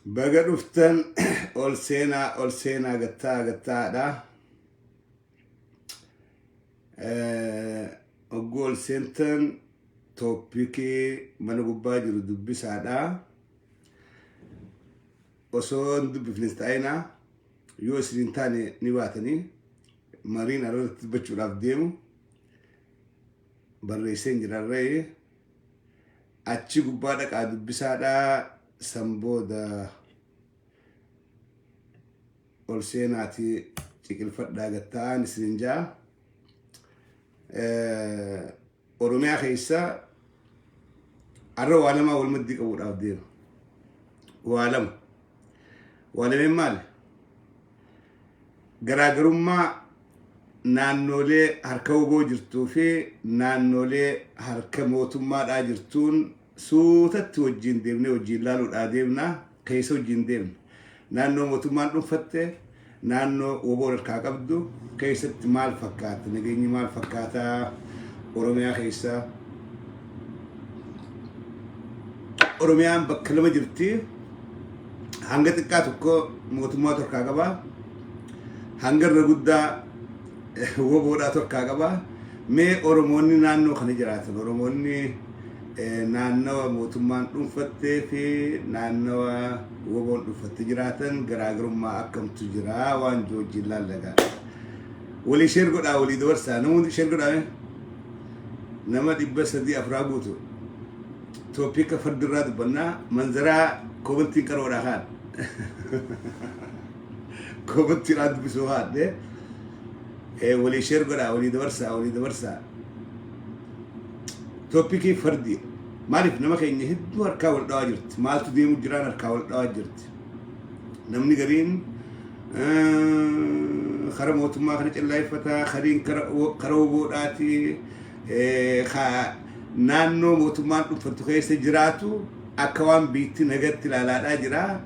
Baga dhuftan, ol seenaa, ol seenaa, gattaa gattaadha. Ogguu ol seentan topicii mana gubbaa jiru dubbisaadha. Osoo hin dubbifnes ta'inaa, yoo isin hin taane ni baatanii. Mariin irratti dubbachuudhaaf deemu barreesseen jirarree achi gubbaa dhaqaa dubbisaadha. San booda ol seenaati ciqilfadhaa gattaan isinin jaa. Oromiyaa keessa har'a waa lamaa wal maddii qabuudhaaf deema. Waa lama. Waa lameen maali? Garaagarummaa naannoolee harka WBO jirtuu fi naannoolee harka mootummaadhaa jirtuun suutatti wajjin deemnee wajjin laaluudhaa deemna. Keessa wajjin deemna. Naannoo mootummaan dhuunfatte, naannoo WBOn harkaa qabdu keessatti maal fakkaata? Nageenyi maal fakkaataa Oromiyaa keessa? Oromiyaan bakka lama jirti. Hanga xiqqaa tokko mootummaatu harkaa qaba. Hanga irra guddaa WBOdhaatu harkaa qaba. Mee Oromoonni naannoo kana jiraatan, Oromoonni naannawa mootummaan dhuunfattee fi naannawa WBOn dhuunfatte jiraatan garaagarummaa akkamtu jira waan jiru wajjin laallagaa. Walii share godhaa, walii dabarsaa. Namoonni share godhaa nama 300 afuraa guutu. Topica fardirraa dubbannaa, manzaraa commentiin qaroodhaa kaan. Commentiidhaan dubbisuu haadhe. Walii share godhaa, walii dabarsaa, walii dabarsaa. Topicii fardii. Maaliif nama keenya hedduu harkaa wal dhawaa jirti? Maaltu deemu jiraan harkaa wal dhawaa jirti? Namni gariin kara mootummaa kana cillaayfataa, kariin kara WBOdhaati, naannoo mootummaan dhuunfattu keessa jiraatu akka waan biitti nagatti ilaalaadhaa jira.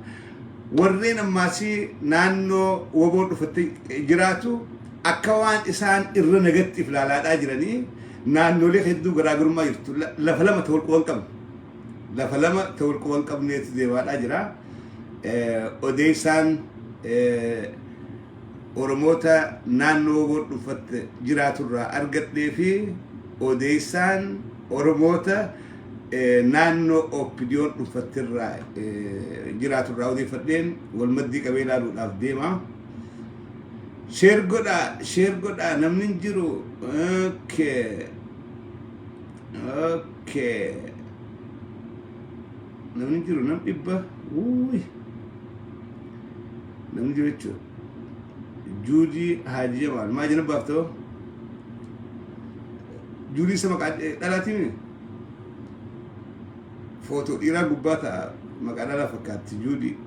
Warreen ammaasii naannoo WBOn dhufatte jiraatu akka waan isaan irra nagatti if ilaalaadhaa jiranii. Naannolee hedduu garaagarummaa jirtu. Lafa lama ta'uu quban qabne. Lafa lama ta'uu quban qabneetu deemaadhaa jira. Odeessaan Oromoota naannoo WBOn dhuunfatte jiraaturraa argadhee fi odeessaan Oromoota naannoo OPDOn dhuunfatterraa jiraaturraa odeeffadheen wal maddii qabee ilaaluudhaaf deema. Share godhaa, share godhaa, namni hin jiru. Okay. Namni hin jiru, nam 100. Wuuy. Namni jiru jechuudha. Juudii Haaji Jamaal. Maa jina baaftoo? Juudii isa maqaa dhalaatii? Footoo dhiiraa gubbaa ta'a, maqaa dhalaa fakkaatti Juudii.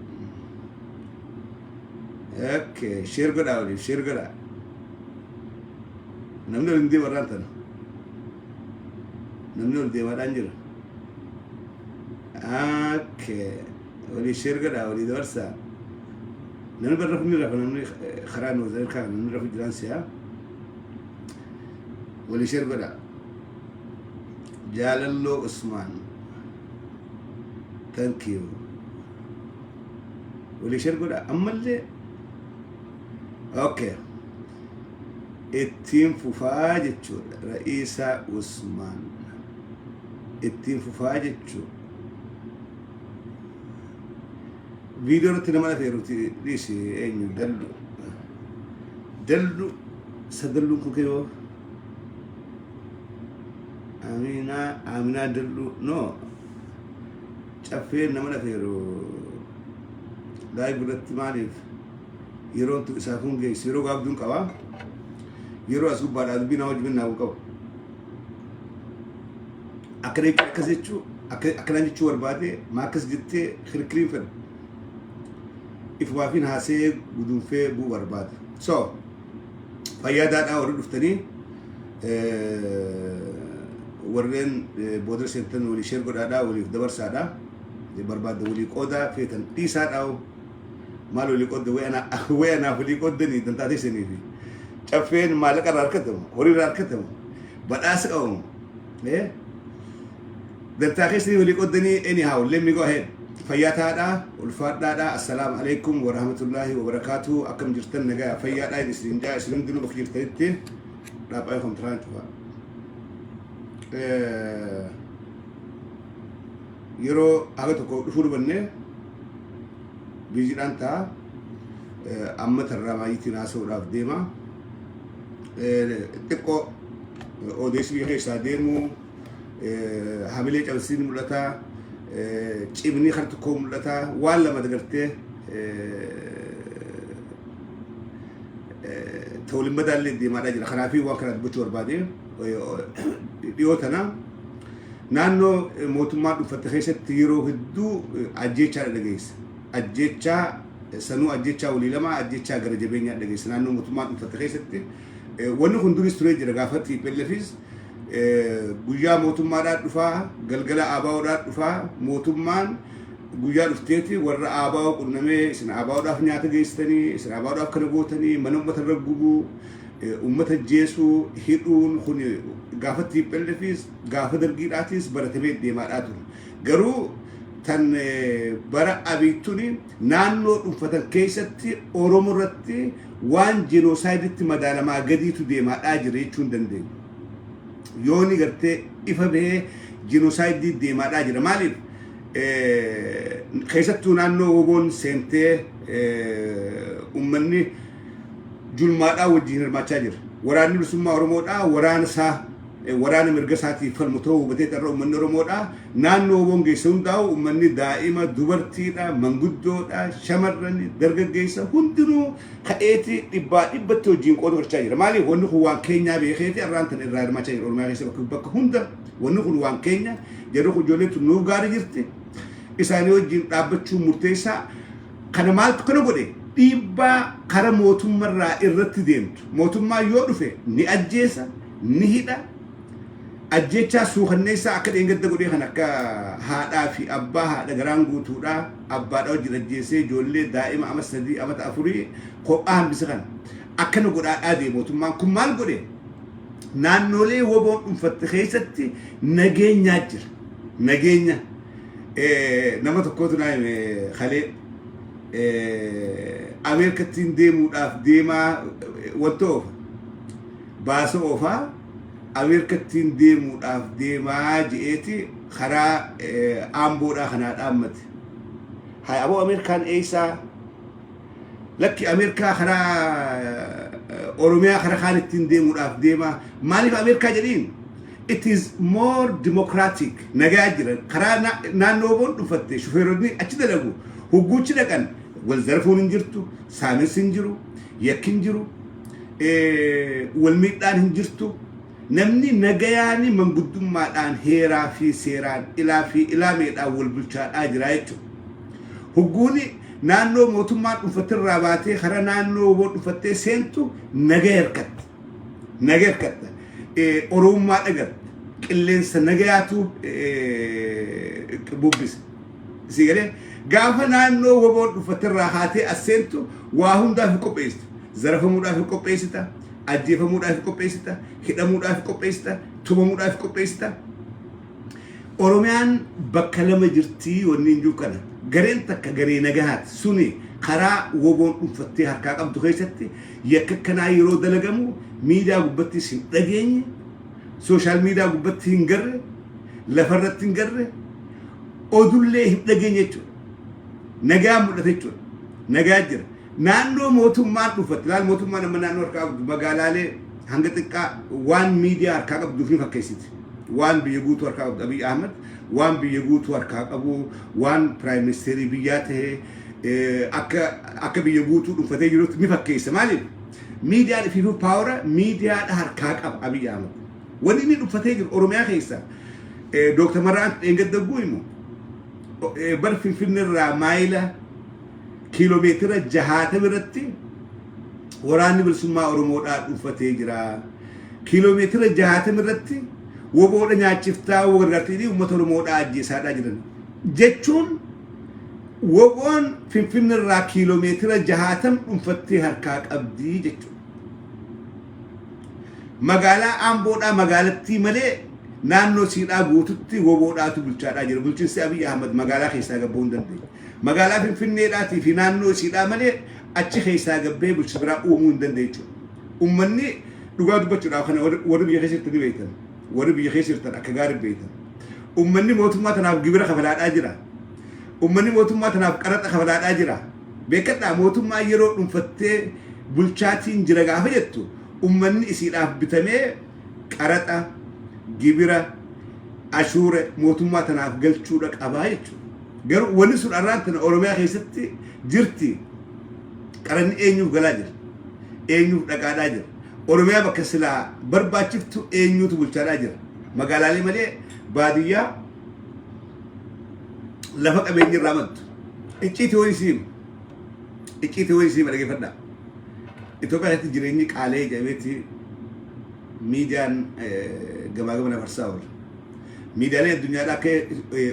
Okay, share godhaa, waliif share godhaa. Namni ol hin deemu irraan tana. Namni ol deemaadhaan jira. Okay, walii share godhaa, walii dabarsaa. Namni barra ni rafa, namni karaa nu sadarkaa namni rafu jiraan si'a. Walii share godhaa. Jaalalloo Usmaan. Thank you. Walii share godhaa ammallee. Okay. Ittiin fufaa jechuudha. Ra'iisaa Usmaan. Ittiin fufaa jechuudha. Viidiyoo irratti nama dhafeeruti dhiisi, eenyu dallu. Dallu sadalluun kun kiyoo. Aminaa, Aminaa Dallu, no. Caffee nama dhafeeru live irratti maaliif yeroon tu isaaf hun geessu yeroo gaabduun qaba. Yeroo as gubbaadhaa dubbii nama wajjin naaf qabu. Akkana jechuun, akkas jechuu, akkanaan jechuu barbaade, maa akkas jettee kirkiriin fedhu. Ifumaafin haasee gudunfee bu'uu barbaade. So fayyaa daadhaa warri dhuftanii, warreen booda seentan walii share godhaadhaa, waliif dabarsaadhaa. Barbaadda walii qoodaa, feetan dhiisaadhaa. Maal walii qoodda? Wayii anaaf walii qooddanii dantaa teessanii fi caffeen maallaqa irraa harkatamu, horii irraa harkatamu, badhaasa qabamu. Dantaa keessanii walii qooddanii. Anyhow, let me go ahead. Fayyaa taadhaa, ulfaadhaadhaa. Assalaamu alaikum warahmatullaahi wabarakaatu. Akkam jirtan? Nagaa fayyaadhaa isin jaa. Isin hundinuu bakka jirtanitti dhaabaa kontiraan cufa. Yeroo haga tokko dhufuu dubanne busydhaan ta'a. Amma tarraa maayyitiin haasa'uudhaaf deema. Xiqqoo odeessi biyya keessaa deemu hamilee cabsiin mul'ata. Cimni kan tokko mul'ata. Waan lama dagartee ta waliin madaallee deemaadhaa jira. Kanaafii waan kana dubbachuu barbaade. Dhiyoo tana naannoo mootummaa dhuunfatte keessatti yeroo hedduu ajjeechaa dhageessa. Ajjeechaa sanuu ajjeechaa walii lama, ajjeechaa gara jabeenyaa dhageessa naannoo mootummaa dhuunfatte keessatti. Wanni kun duris turee jira. Gaafa TPLFis guyyaa mootummaadhaan dhufaa, galgala ABOdhaan dhufaa. Mootummaan guyyaa dhufteeti warra ABO qunnamee, isin ABOdhaaf nyaata geessitanii, isin ABOdhaaf kana gootanii, mana uummata irra gubuu, uummata jeesuu, hidhuun kun gaafa TPLFis gaafa dargiidhaatis baratamee deemaadhaa ture. Garuu tan bara Abiytuni naannoo dhuunfatan keessatti Oromoo irratti waan genocideitti madaalamaa gadiitu deemaadhaa jira jechuu hin dandeenyu. Yooni gartee ifa bahee genocide deemaadhaa jira. Maaliif? Keessattuu naannoo woboon seentee uummanni julmaadhaa wajjin hirmaachaa jira. Waraanni bilisummaa Oromoodhaa waraana isaa, waraana mirga isaatiif falmu ta'uu hubatee xarra uummanni Oromoodhaa naannoo woboon geesse hundaa'u uummanni daa'ima, dubartiidha, manguddoodha, shamarran, dargaggeessa hundinuu ka'eeti dhibbaa dhibbatti wajjin qooda fudhachaa jira. Maaliif? Wanni kun waan keenyaa beekeeti arraan tan irraa hirmaachaa jira. Oromiyaa keessa bakka bakka hunda wanni kun waan keenya jedhu kun ijoolleen tun nuuf gaarii jirti. Isaanii wajjin dhaabbachuun murteessaa. Kana maaltu kana godhe? Dhiibbaa kara mootummarraa irratti deemtu. Mootummaan yoo dhufe ni ajjeesa, ni hidha. Ajjeechaa suukanneessaa akka dheengadda godhee kan akka haadhaa fi abbaa, haadha garaan guutuudhaa abbaadha wajjin ajjeesee, ijoollee daa'ima ama 3 amata 4 kophaa hambise kana akkana godhaadhaa deema. Mootummaan kun maal godhe? Naannolee woboon dhuunfatte keessatti nageenyaa jira. Nageenya nama tokkotu naa hime kalee Ameerikattiin deemuudhaaf deemaa, wanta oofa baasa oofaa, Ameerikattiin deemuudhaaf deemaa je'eeti karaa Aamboodhaa kanaa dhaammate. Haa aboo, Ameerikaan eessaa? Lakki, Ameerikaa karaa Oromiyaa karaa kaan ittiin deemuudhaaf deemaa. Maaliif Ameerikaa jedhiin? It is more democratic. Nagaa jira. Karaa naannoo woboon dhufatte shufeeronni achi dalagu. Hugguuchi dhaqan wal zarafuun hin jirtu, saaminsi hin jiru, yakki hin jiru, wal miidhaan hin jirtu. Namni nagayaani manguddummaadhaan, heeraa fi seeraan, ilaa fi ilaameedhaan wal bulchaadhaa jira jechuudha. Hugguuni naannoo mootummaan dhuunfattirraa baatee karaa naannoo woboon dhufattee seentu nagaa hirkatte. Nagaa hirkatta. Oromummaa dhagatta. Qilleensa nagayaatu bubbisa. Si galee? Gaafa naannoo woboon dhuunfattirraa haatee as seentu waa hundaaf hin qopheessitu. Zarafamuudhaaf hin qopheessita. Ajjeefamuudhaaf hin qopheessita. Hidhamuudhaaf hin qopheessita. Tumamuudhaaf hin qopheessita. Oromiyaan bakka lama jirti wanni hin jiru kana. Gareen takka garee nagahaati. Suni karaa woboon dhuunfattee harkaa qabdu keessatti yakka akkanaa yeroo dalagamu miidiyaa gubbattis hin dhageenye, social media gubbatti hin garre, lafarratti hin garre, odullee hin dhageenye jechuudha. Nagaa mul'ata jechuudha. Nagaa jira. Naannoo mootummaan dhuunfatte, laal, mootummaan amma naannoo harkaa qabdu magaalaalee hanga xiqqaa waan miidiyaa harkaa qabduuf ni fakkeessiti. Waan biyya guutuu harkaa qabdu, Abiy Ahmed waan biyya guutuu harkaa qabu, waan prime ministerii biyyaa ta'e, akka biyya guutuu dhuunfatee jirutti ni fakkeessa. Maaliif? Miidiyaan ifiifuu power miidiyaadha harkaa qaba Abiy Ahmed. Wanni inni dhuunfatee jiru Oromiyaa keessa Dooktar Marraan dheengadda himu bar Finfinneerraa maayila kiiloomeetira 60 irratti waraanni bilisummaa Oromoodhaa dhuunfatee jira. Kiiloomeetira 60 irratti woboodha nyaachiftaa, woboo gargaartii, uummata Oromoodhaa ajjeesaadhaa jiran. Jechuun woboon Finfinneerraa kiiloomeetira 60 dhuunfattee harkaa qabdii jechuudha. Magaalaa Amboodhaa magaalattii malee Naannoo siidhaa guututti woboodhaatu bulchaadhaa jira. Bulchiinsi Abiy Ahmad magaalaa keessaa gabbuu hin dandeenye. Magaalaa Finfinneedhaatii fi naannoo isiidhaa malee achi keessaa gabbee bulchiinsa biraa uumuu hin dandeenye jechuudha. Uummanni dhugaa dubbachuudhaaf kana warri biyya keessa jirtan ni beektan. Warri biyya keessa jirtan akka gaarii beektan. Uummanni mootummaa tanaaf gibira kafalaadhaa jira. Uummanni mootummaa tanaaf qaraxa kafalaadhaa jira. Beekadhaa, mootummaa yeroo dhuunfattee bulchaatiin jira gaafa jettu, uummanni isiidhaaf bitamee qaraxa, gibira, ashuura mootummaa tanaaf galchuudha qabaa jechuudha. Garuu wanni sun arraan tana Oromiyaa keessatti jirti. Qaranni eenyuuf galaa jira? Eenyuuf dhaqaadhaa jira? Oromiyaa bakka silaa barbaachiftu eenyuutu bulchaadhaa jira? Magaalaalee malee baadiyyaa lafa qabeenyi irraa maddu. Icciitii wayii siima. Icciitii wayii siima, dhageeffadhaa. Itoophiyaa keessatti jireenyi qaalee jedhameeti miidiyaan gamaa gamana farsaa oola. Miidiyaaleen addunyaadhaa akka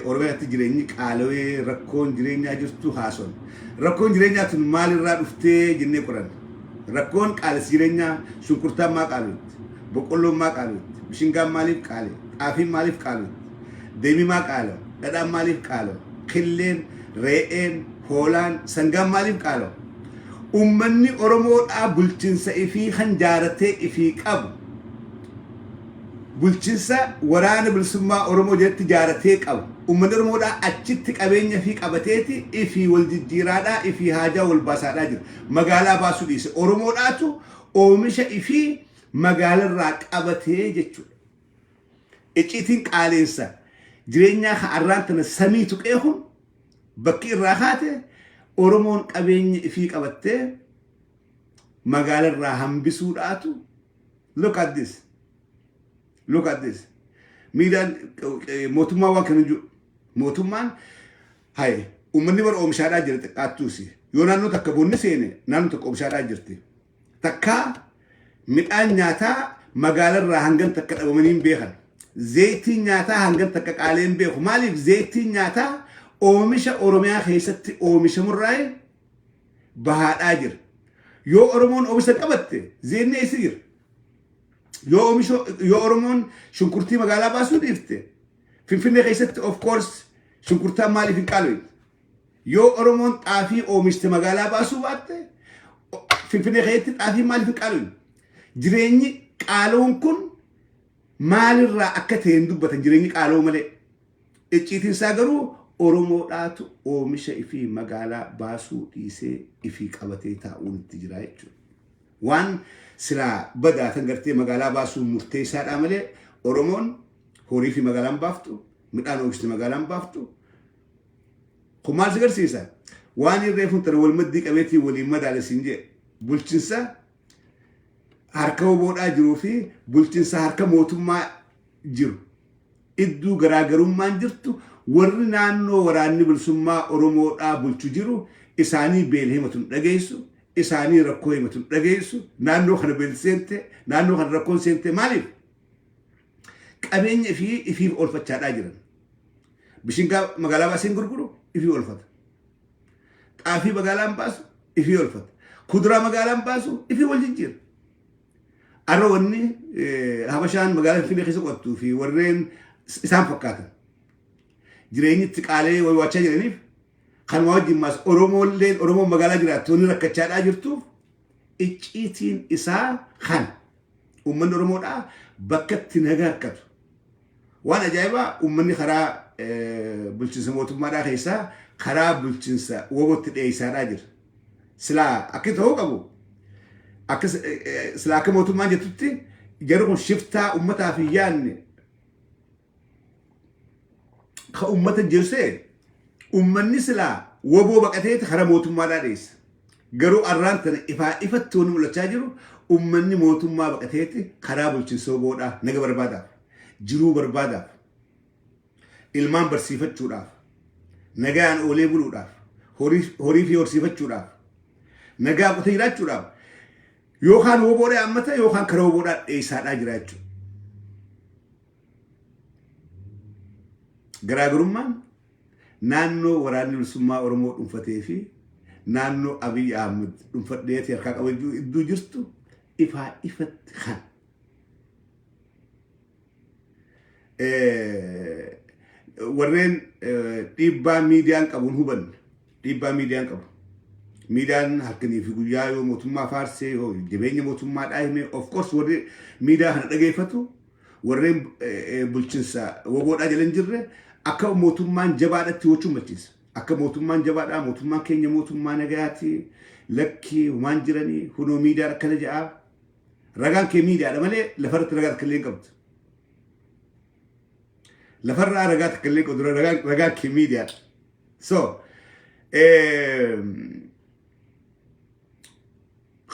Oromiyaa keessatti jireenyi qaalawee rakkoon jireenyaa jirtu haason. Rakkoon jireenyaa tun maalirraa dhuftee jennee qoranne. Rakkoon qaalessi jireenyaa, shunkurtaan maa qaaluutti, boqqolloon maa qaaluutti, bishingaan maaliif qaale, xaafiin maaliif qaaluutti, deemii maa qaalawa, dhadhaan maaliif qaalawa, killeen, re'een, hoolaan, sangaan maaliif qaalawa? Uummanni Oromoodhaa bulchinsa ifii kan jaaratee ifii qabu, bulchinsa Waraana Bilisummaa Oromoo jalatti jaaratee qabu. Uummanni Oromoodhaa achitti qabeenya fi qabateeti ifii wal jijjiiraadhaa, ifii haajaa wal baasaadhaa jira. Magaalaa baasuu dhiise. Oromoodhaatu oomisha ifii magaalarraa qabatee jechuudha. Icciitiin qaaleensa jireenyaa ka arraan tana samii tuqee kun bakki irraa kaate Oromoon qabeenya ifii qabattee magaalarraa hambisuudhaatu. Look at this. Look at this. Miidiyaan mootummaa waan kana jiru. Mootummaan haye uummanni bara oomishaadhaa jira xiqqaattuusi. Yoo naannoo takka bonni seene, naannoo takka oomishaadhaa jirti. Takkaa midhaan nyaataa magaalarraa hangan takka dhabamanii hin beekan. Zayitiin nyaataa hangan takka qaalee hin beeku. Maaliif? Zayitiin nyaataa oomisha Oromiyaa keessatti oomishamurraa bahaadhaa jira. Yoo Oromoon oomisha qabatte, zayinni eessa jira? Yoo oomisha, yoo Oromoon shunkurtii magaalaa baasuu dhiifte, Finfinnee keessatti of course shunkurtaan maaliif hin qaala'u? Yoo Oromoon xaafii oomishte magaalaa baasuu baatte, Finfinnee keessatti xaafii maaliif hin qaala'u? Jireenyi qaala'uun kun maalirraa akka ta'e hin dubbatan, jireenyi qaala'uu malee. Icciitiin isaa garuu Oromoodhaatu oomisha ifii magaalaa baasuu dhiisee ifii qabatee taa'uun itti jira jechuudha. Waan silaa badaatan gartee magaalaa baasuun murteessaadhaa malee, Oromoon horii fi magaalaan baaftu, midhaan oomishte magaalaan baaftu. Kun maal si agarsiisa? Waan irree kun tana wal maddii qabeetii waliin madaalesiin jee, bulchinsa harka woboodhaa jiruu fi bulchinsa harka mootummaa jiru idduu garaagarummaan jirtu, warri naannoo Waraanni Bilisummaa Oromoodhaa bulchu jiru isaanii beela himatu hin dhageessu, isaanii rakkoo himatu hin dhageessu. Naannoo kana beelti seente, naannoo kana rakkoon seente, maaliif? Qabeenya ifii ifiif oolfachaadhaa jiran. Bishingaa magaalaa baasee gurguru ifii oolfata. Xaafii magaalaan baasu ifii oolfata. Kuduraa magaalaan baasu ifii wal jijjiira. Arra wanni Habashaan magaalaa Finfinnee keessa qottuu fi warreen isaan fakkaatan jireenyi itti qaalee waywaachaa jiraniif kanuma wajjin maas Oromoolleen, Oromoon magaalaa jiraattu wanni rakkachaadhaa jirtuuf icciitiin isaa kan uummanni Oromoodhaa bakka itti nagaa harkatu. Waan ajaa'ibaa, uummanni karaa bulchiinsa mootummaadhaa keessaa karaa bulchiinsa wobootti dhiyeessaadhaa jira. Silaa akka ta'uu qabu, akka silaa akka mootummaan jettutti, jarri kun shiftaa uummataaf hin yaadne, ka uummata jeessee, uummanni silaa woboo baqateeti karaa mootummaadhaa dhiyeessa. Garuu arraan tana ifaa ifatti wanni mul'achaa jiru, uummanni mootummaa baqateeti karaa bulchiinsa woboodhaa naga barbaadaaf, jiruu barbaadaaf, ilmaan barsiifachuudhaaf, nagaan oolee buluudhaaf, horii fi horsiifachuudhaaf, nagaa qotee jiraachuudhaaf yookaan woboodhaa ammata yookaan karaa woboodhaa dheessaadhaa jira jechuudha. Garaagarummaan naannoo Waraanni Bilisummaa Oromoo dhuunfatee fi naannoo Abiy Ahmed dhuunfadheetii harkaa qabachuu iddoo jirtu ifaa ifatti kan. Warreen dhiibbaa miidiyaan qabu hin hubanne. Dhiibbaa miidiyaan qabu. Miidiyaan halkanii fi guyyaa yoo mootummaa faarsee, yoo jabeenya mootummaadhaa hime, of course warri miidiyaa kana dhageeffatu warreen bulchinsa woboodhaa jala hin jirre akka mootummaan jabaadhatti gochuun machiisa. Akka mootummaan jabaadhaa, mootummaan keenya mootummaa nagayaati, lakkii humaan jiranii, hunoo miidiyaan akkana jedhaa. Ragaan kee miidiyaadha malee lafarratti ragaa takka illee hin qabdu. Lafarraa ragaa takka illee hin qabdu, ragaan kee miidiyaadha. So,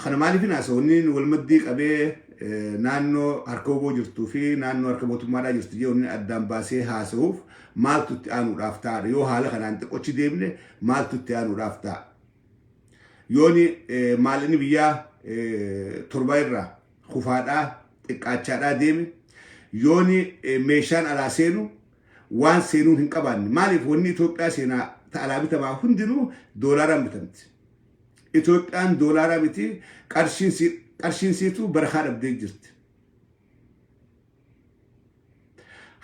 kana maaliif hin haasa'u? Inni wal maddii qabee naannoo harka woboo jirtuu fi naannoo harka mootummaadhaa jirtu jee inni addaan baasee haasa'uuf maaltu itti aanuudhaaf ta'a? Yoo haala kanaan xiqqochi deemne maaltu itti aanuudhaaf ta'a? Yooni maallaqni biyyaa 7 irraa kufaadhaa xiqqaachaadhaa deeme, yooni meeshaan alaa seenu waan seenuun hin qabaanne, maaliif wanni Itoophiyaa seenaa ta alaa bitamaa hundinuu doolaaraan bitamti. Itoophiyaan doolaaraa miti, qarshiin siituu barakaa dhabdee jirti.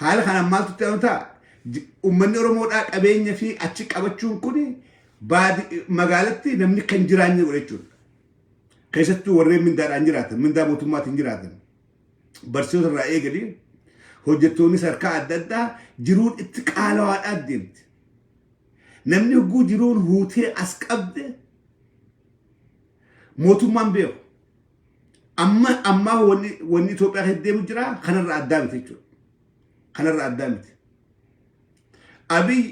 Haala kanaan maaltu itti aanu ta'a? Uummanni Oromoodhaa qabeenya fi achi qabachuun kun magaalatti namni kan jiraanne godha jechuudha. Keessattuu warreen mindaadhaan jiraatan, mindaa mootummaatiin jiraatan, barsiisota irraa eegalee hojjettoonni sadarkaa adda addaa jiruun itti qaalawaadhaa deemti. Namni hogguu jiruun huutee as qabde mootummaan beeku. Amma ammaa wanni Itoophiyaa keessa deemu jira kanarraa addaa miti jechuudha. Kanarraa addaa miti. Abiy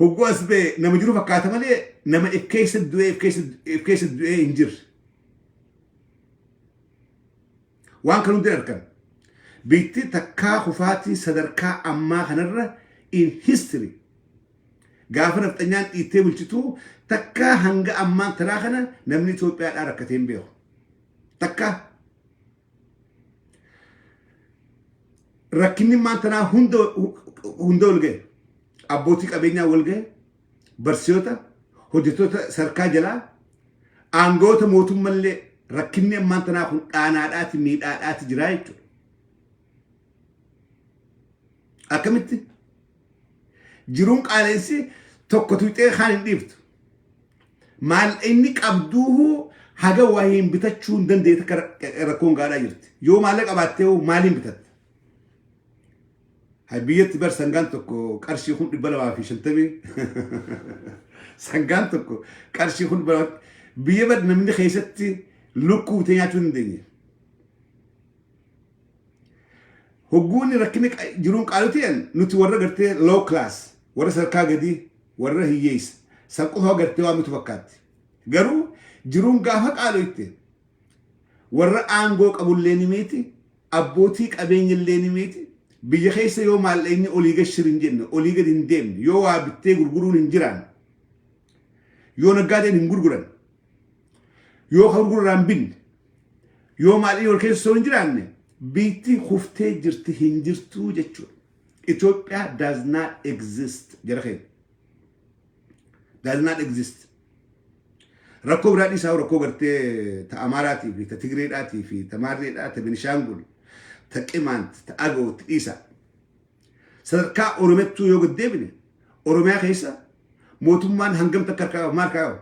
hogguu as ba'e nama jiru fakkaata malee nama if keessa du'ee if keessa du'ee hin jirre. Waan kan hundi argan. Biitti takkaa kufaatii sadarkaa ammaa kanarra in history gaafa nafxanyaan dhiittee bulchituu takkaa hanga ammaan tanaa kana namni Itoophiyaadhaa rakkatee hin beeku. Takkaa. Rakkinni ammaan tanaa hunda wal gahe. Abbootii qabeenyaa wal gahe. Barsiisota, hojjettoota sadarkaa jalaa, aangawoota mootummallee rakkinni ammaan tanaa kun dhaanaadhaati miidhaadhaati jira jechuudha. Akkamitti? Jiruun qaala'insi tokko tuqxee kaan hin dhiiftu. Maal inni qabduuhu haga waa hin bitachuu hin dandeenye takka rakkoon gaadhaa jirti. Yoo maallaqa qabaattee hoo maaliin bitatta? Hay biyyatti bar sangaan tokko qarshii 250,000, sangaan tokko qarshii 200,000, biyya bar namni keessatti lukkuu bitee nyaachuu hin dandeenye. Hogguun rakkinni jiruun qaalii ta'an nuti warra gartee low class, warra sadarkaa gadii, warra hiyyeessa san qofa gartee waan nuti fakkaatti. Garuu jiruun gaafa qaaloyte warra aangoo qabullee ni miiti, abbootii qabeenya illee ni miiti. Biyya keessa yoo maallaqni olii gad shir hin jenne, olii gad hin deemne, yoo waa bittee gurguruun hin jiraan, yoo naggaadeen hin gurguran, yoo ka gurgurarraa hin binne, yoo maallaqni wal keessa osoo hin jiraanne biitti kuftee jirti, hin jirtuu jechuudha. Ethiopia does not exist jara keenya. Does not exist. Rakkoo biraa dhiisaa, rakkoo gartee ta Amaaraatii fi ta Tigreedhaatii fi ta Maarreedhaa, ta Benishaangul, ta Qimaant, ta Agootti dhiisaa. Sadarkaa Oromettuu yoo gad deebine, Oromiyaa keessa mootummaan hangam takka harkaa qaba, maal harkaa qaba?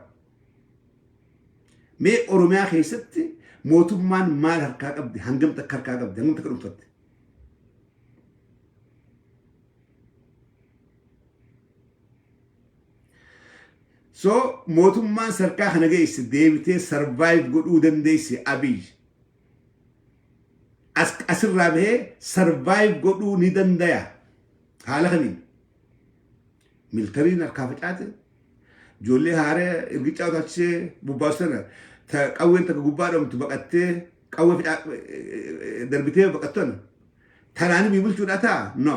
Mee Oromiyaa keessatti mootummaan maal harkaa qabdi? Hangam takka harkaa qabdi? Hangam takka dhuunfatte? So mootummaan sadarkaa kana geesse deebitee survive godhuu dandeessi Abiy? Asirraa bahee survive godhuu ni dandaya? Haala kamiin? Militariin harkaa facaate, ijoollee haaree irgicaa utaalchisee bobbaasu tana, ta qawween takka gubbaa dhamtu baqattee qawwee darbitee baqattu tana tanaanii biyya bulchuudha ta'a? No.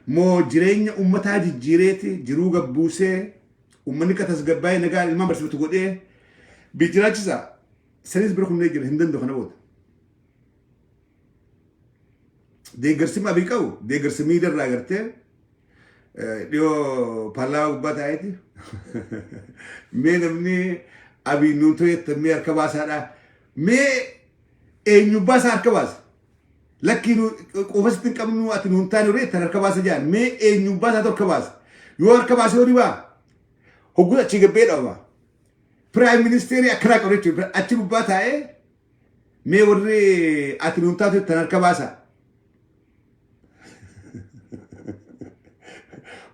Moo jireenya ummataa jijjiireeti jiruu gabbuusee ummanni akka tasgabbaa'ee nagaan ilmaan barsiifatu godhee biyya jiraachisa? Sanis bira kunnee jira, hin danda'u kana booda. Deeggarsi Abiy qabu deeggarsa miidiyaa irraa agartee dhiyoo paarlaamaa gubbaa taa'eeti. Mee namni Abiy nuun to'eetta mee harka baasaadha. Mee eenyubbaa isaa harka baasa? Lakkii nu quufa sitti hin qabnu, ati nuun taane ree tan harka baasa jedhan. Mee eenyubbaa isaatu harka baasa? Yoo harka baase horii baa hogguu achii gabbee dhabama. Prime ministerii akkanaa qabu jechuudha. Achi gubbaa taa'ee mee warri ati nuun taatu tan harka baasa.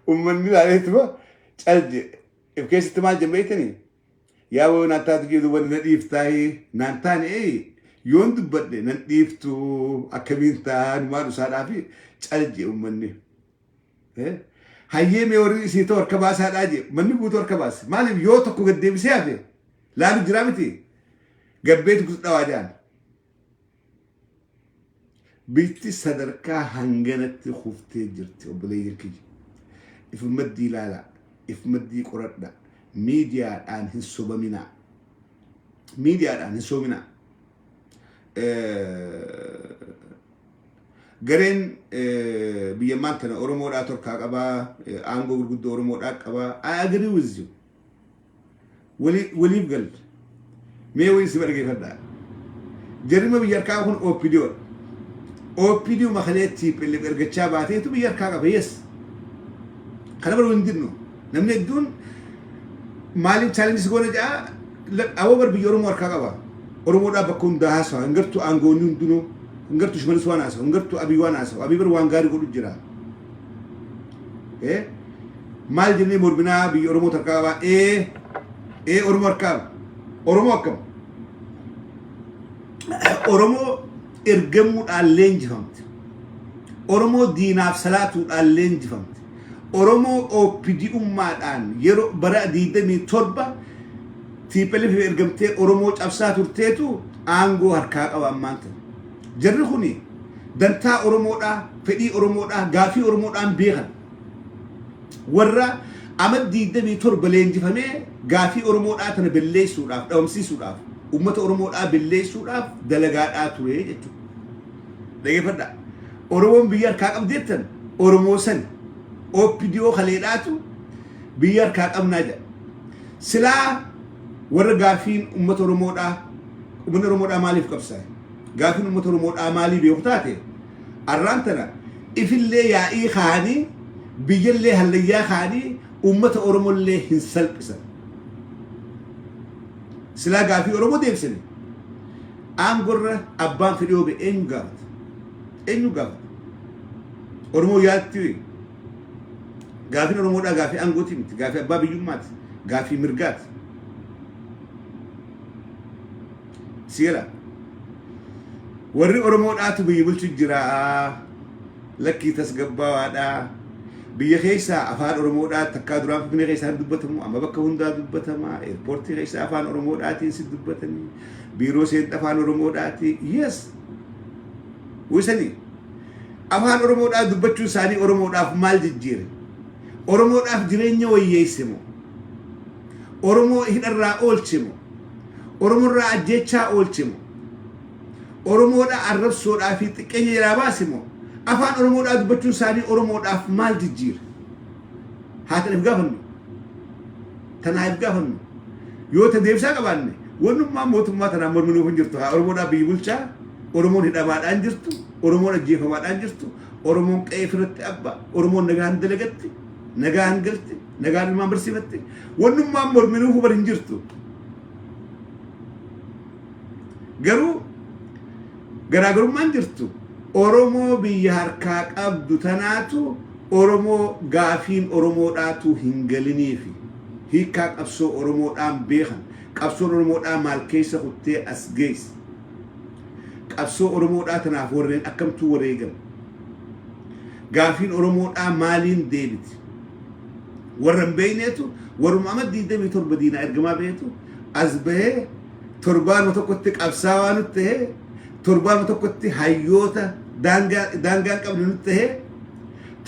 Uummanni ilaaleetuma cal jedhe. If keessatti maal jedhan beektanii? Yaa wayoo naan taatu jedhu wanni na dhiiftaayii naan taane ee yoon dubbadhe nan dhiiftu akkamiin ta'an maal usaadhaafi cal jedhe uummanni. Hayyee mee warri isii ta'u harka baasaadhaa jee manni guutuu harka baase. Maaliif yoo tokko gad deebisee hafe laalu jiraa miti gabbeetu kutu dhawaa jaan. Biyyi sadarkaa hanganatti kuftee jirti, obboleeyyan kiyya. If maddii ilaalaa, if maddii qoradhaa, miidiyaadhaan hin sobaminaa. Miidiyaadhaan hin sobaminaa. Gareen biyyammaan tana Oromoodhaa torkaa qabaa, aangoo gurguddoo Oromoodhaa qabaa. I agree with you. Waliif galle. Mee wayii si dhaggeeffadhaa. Jarrima biyya harkaa kun OPDO dha. OPDO makalee TPLF ergachaa baateetu biyya harkaa qaba. Yes. Kana baruu hin didnu. Namni hedduun maaliif challenge goona jedhaa, aboo bar biyya Oromoo harkaa qaba. Oromoodhaa bakka hundaa haasawa. Hin gartuu aangoonni hundinuu. Hin gartuu Shimallis waan haasawu. Hin gartuu Abiy waan haasawu. Abiy bar waan gaarii godhu jira. Maal jennee morminaa? Biyya Oromoo harkaa qabaa. Ee, Oromoo harkaa qaba. Oromoo akkam? Oromoo ergamuudhaan leenjifamte. Oromoo diinaaf salaatuudhaan leenjifamte. Oromoo OPDummaadhaan yeroo bara 27 TPLF ergamtee Oromoo cabsaa turteetu aangoo harkaa qaba ammaan tana. Jarri kuni dantaa Oromoodhaa, fedhii Oromoodhaa, gaafii Oromoodhaan beekan. Warra ama 27 leenjifamee gaafii Oromoodhaa tana belleessuudhaaf, dhabamsiisuudhaaf, uummata Oromoodhaa belleessuudhaaf dalagaadhaa ture jechuudha. Dhageeffadhaa. Oromoon biyya harkaa qabdi jettan Oromoo sani OPDO kaleedhaatu biyya harkaa qabnaa jedha. Silaa warra gaafiin uummata Oromoodhaa, uummanni Oromoodhaa maaliif qabsaa'e? Gaafiin uummata Oromoodhaa maalii beeku taate arraan tana ifillee yaa'ii kaanii biyyallee hallayyaa kaanii uummata Oromollee hin salphisan. Silaa gaafii Oromoo deebisanii aangorra abbaan fedhii yoo ba'e eenyu gaafata? Eenyu gaafata? Oromoo yaatti gaafiin Oromoodhaa gaafii aangootii miti, gaafii abbaa biyyummaati, gaafii mirgaati. Siira warri Oromoodhaatu biyya bulchu jira, lakkii tasgabbaawaadha. Biyya keessaa afaan Oromoodhaa takkaa duraan Finfinnee keessaa hin dubbatamu, amma bakka hundaa dubbatama. Airportii keessaa afaan Oromoodhaatiin si dubbatanii, biiroo seenxa afaan Oromoodhaati. Yes. Wisanii afaan Oromoodhaa dubbachuun isaanii Oromoodhaaf maal jijjiire? Oromoodhaaf jireenya wayyeesse moo? Oromoo hidharraa oolche moo? Oromoorraa ajjeechaa oolche moo? Oromoodha arrabsoodhaa fi xiqqeenya jalaa baase moo? Afaan Oromoodhaa dubbachuun isaanii Oromoodhaaf maal jijjiire? Haa ta'eef gaafannu. Tanaaf gaafannu. Yoo ta deebisaa qabaanne wannummaa mootummaa tanaan morminuuf hin jirtu. Haa Oromoodhaa biyyi bulchaa, Oromoon hidhamaadhaan jirtu, Oromoon ajjeefamaadhaan jirtu, Oromoon qe'ee ofirratti abba, Oromoon nagaan dalagatti, nagaan galti, nagaan ilmaan barsiifatti. Wannummaan morminuuf bar hin jirtu. Garuu garaagarummaan jirtu Oromoo biyya harkaa qabdu tanaatu Oromoo gaafiin Oromoodhaatu hin galiniifi hiikkaa qabsoo Oromoodhaan beekan, qabsoon Oromoodhaa maal keessa kuttee as geesse, qabsoo Oromoodhaa tanaaf warreen akkamtuu wareegame, gaafiin Oromoodhaa maaliin deebiti warra hin beekneetu warruma ama 27 diinaa ergamaa beetu as bahee torbaanuma tokkotti qabsaawaa nutti tahee, torbaanuma tokkotti hayyoota daangaa daangaa hin qabne nutti tahee,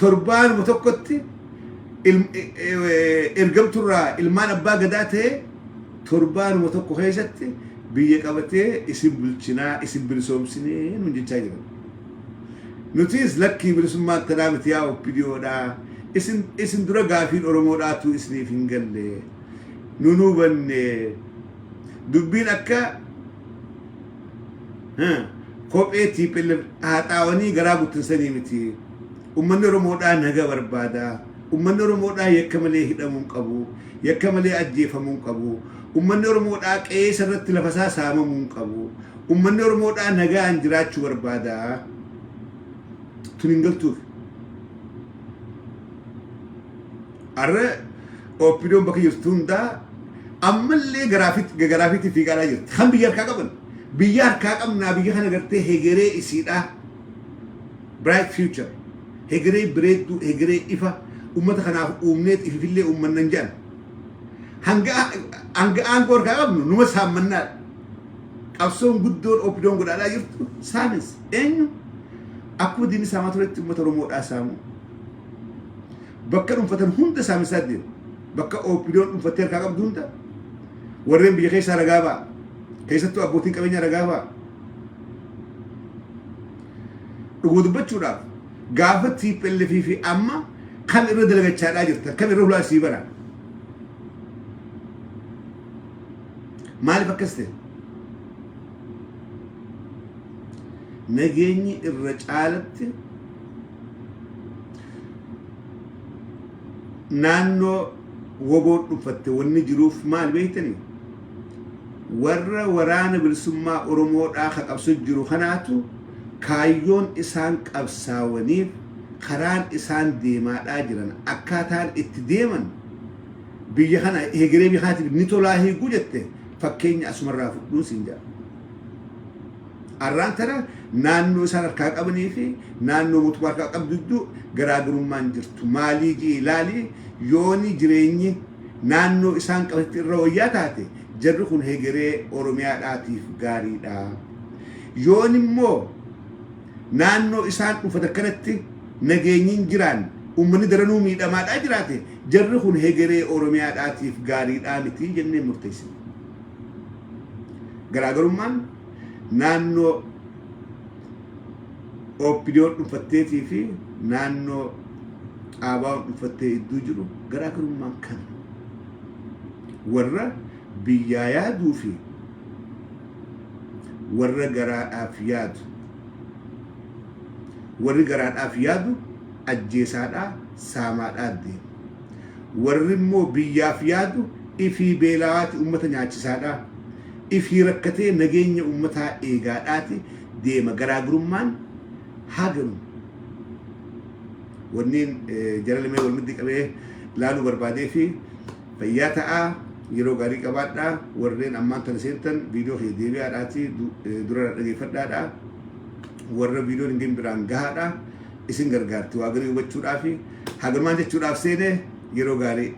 torbaanuma tokkotti ergamturraa ilmaan abbaa gadaa tahee, torbaanuma tokko keessatti biyya qabatee isin bulchinaa, isin bilisoomsinee nuun jechaa jiran. Nutis lakkii, bilisummaan tanaa miti yaa OPDOdhaa. Isin dura gaafiin Oromoodhaatu isiniif hin galle. Nu hubanne. Dubbiin akka Kophee TPLF haxaawanii garaa guttinsanii miti. Uummanni Oromoodhaa naga barbaada. Uummanni Oromoodhaa yakka malee hidhamuu hin qabu. Yakka malee ajjeefamuu hin qabu. Uummanni Oromoodhaa qe'eessa irratti lafasaa saamamuu hin qabu. Uummanni Oromoodhaa nagaan jiraachuu barbaada. Tun hin galtuuf. Arra OPDOn bakka jirtu hundaa ammallee garaafitti fiigaadhaa jirti. Kan biyya harkaa qaban. Biyya harkaa qabnaa, biyya kana gartee hegeree isiidhaa. Bright future. Hegeree bareedduu, hegeree ifa uummata kanaaf uumneet ififillee uummannan jedhan. Hanga hanga aangoo harkaa qabnu numa saammannaadha. Qabsoon guddoon OPDOn godhaadhaa jirtu saamis eenyu akkuma diinni saamaa turetti uummata Oromoodhaa saamu. Bakka dhuunfatan hunda saamisaa deemu. Bakka OPDOn dhuunfattee harkaa qabdu hunda warreen biyya keessaa ragaa ba'a. Keessattuu abbootiin qabeenyaa ragaa ba'a. Dhuguma dubbachuudhaaf, gaafa TPLF fi amma kan irra dalagachaadhaa jirtan kan irra hulaa sii bara. Maaliif akkas ta'e? Nageenyi irra caalatti naannoo woboon dhuunfatte wanni jiruuf maal beektanii? Warra Waraana Bilisummaa Oromoodhaa ka qabso jiru kanaatu kaayyoon isaan qabsaawaniif, karaan isaan deemaadhaa jiran, akkaataan itti deeman biyya kana hegeree biyya kanaatiif ni tolaa hiiguu jette fakkeenya asumarraa fudhuun siin jedha. Arraan tana naannoo isaan harkaa qabanii fi naannoo mootummaa harkaa qabdu gidduu garaagarummaan jirtu maalii ji'i ilaalii. Yooni jireenyi naannoo isaan qabanitti irra wayyaa taate, jarri kun hegeree Oromiyaadhaatiif gaariidha. Yoon immoo naannoo isaan dhufatan kanatti nageenyi hin jiraan, uummanni daranuu miidhamaadhaa jiraate, jarri kun hegeree Oromiyaadhaatiif gaariidhaa miti jennee murteessina. Garaagarummaan naannoo OPDOn dhuunfatteetii fi naannoo ABOn dhuunfattee iddoo jiru garaagarummaan kana. Warra biyyaa yaaduu fi warra garaadhaaf yaadu. Warri garaadhaaf yaadu ajjeesaadhaa, saamaadhaa deema. Warri immoo biyyaaf yaadu ifii beelaawaati uummata nyaachisaadhaa. Ifii rakkatee nageenya uummataa eegaadhaati deema. Garaagarummaan haganu. Wanniin jara lamee wal maddi qabee laaluu barbaadee fi fayyaa ta'aa, yeroo gaarii qabaadhaa. Warreen ammaan tana seentan viidiyoo kee deebi'aadhaati dura dhageeffadhaadha. Warra viidiyoon hin geenye biraan gahaadha. Isin gargaarti waa garii hubachuudhaafi haganumaan jechuudhaaf seene. Yeroo gaarii.